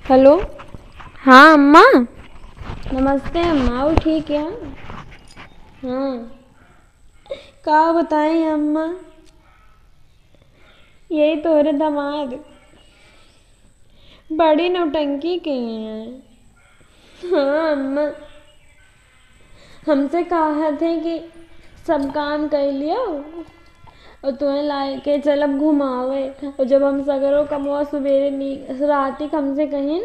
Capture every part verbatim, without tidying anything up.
हेलो। हाँ अम्मा। नमस्ते अम्मा, और ठीक है? हाँ, का बताई अम्मा, यही तोहरे दामाद बड़ी नौटंकी के हैं। हाँ अम्मा, हमसे कहत हैं कि सब काम कर लियो और तुम्हें लाए के चलब घुमावे। और जब हम सगरो कमवा सुबेरे नी-, राती क हमसे कहिन,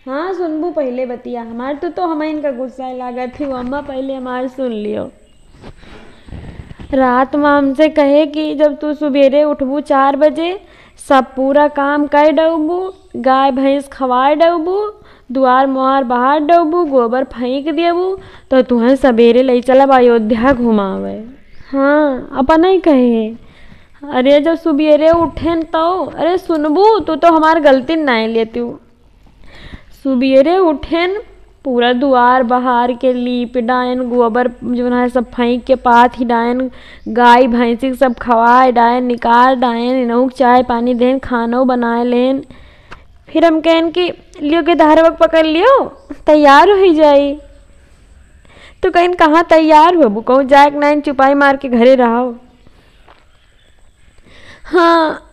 हाँ, सुनबू पहिले बतिया हमार, तू तो हमइन का गुस्सा लागत ही, अम्मा पहिले हमार सुन लियो। रात में हमसे कहे कि जब तू सुबेरे उठबू चार बजे, सब पूरा काम कर डउबू, गाय भैंस खवाए डउबू, दुआर मुहार बहार डउबू, गोबर फेंक देबू, तो तुहें सबेरे लई चलब अयोध्या घुमावे। हाँ, अपना ही कहे। अरे, जब सुबेरे उठेन तो, अरे सुनबू, तू तो हमार गलती नाय लेतिउ। सुबेरे उठेन, पूरा दुआर बहार के लीप डायन, गोबर जौन है सब फेंक के पाथी डायन, गाय भैंसी के सब खवाए डायन, निकाल डायन, इनहू के चाय पानी देन, खानो बनाए लेन। फिर हम कहन कि लियो के धारवक पकड़ लियो, तैयार हो जाई। तो कहन कहाँ तैयार होबू, कहूँ जाए के नाइन, चुपाई मार के घरे रहो। हाँ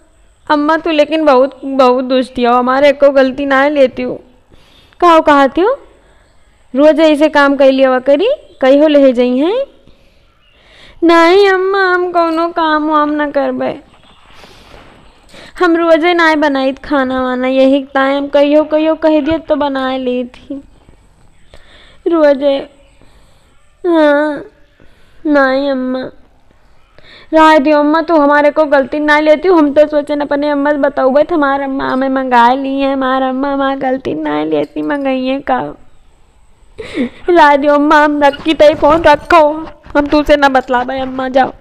अम्मा, तू लेकिन बहुत, बहुत दुष्टी हो, हमारे एको गलती ना लेतिउ। का हो कहतिउ? रोज ऐसे काम कर लिया करी, कई हो ले जाई हैं। नहीं अम्मा, हम कौनो काम वाम ना करबे। हम रोजे ना बनाइत खाना वाना, यही ताई हम कहियो कहियो कह दिए तो बनाए लेत ही रोजे। हाँ, नहीं अम्मा, रह दियो अम्मा, तू हमारे को गलती ना लेतिउ। हम तो सोचेन अपने अम्मा से बतउबे तो हमार अम्मा हमें मंगाए ली है, हमार अम्मा हमार गलती ना लेती, मंगाइए का। रह दियो अम्मा, हम रखी तई फोन रखो, हम तुसे ना बतलाबे अम्मा, जाओ।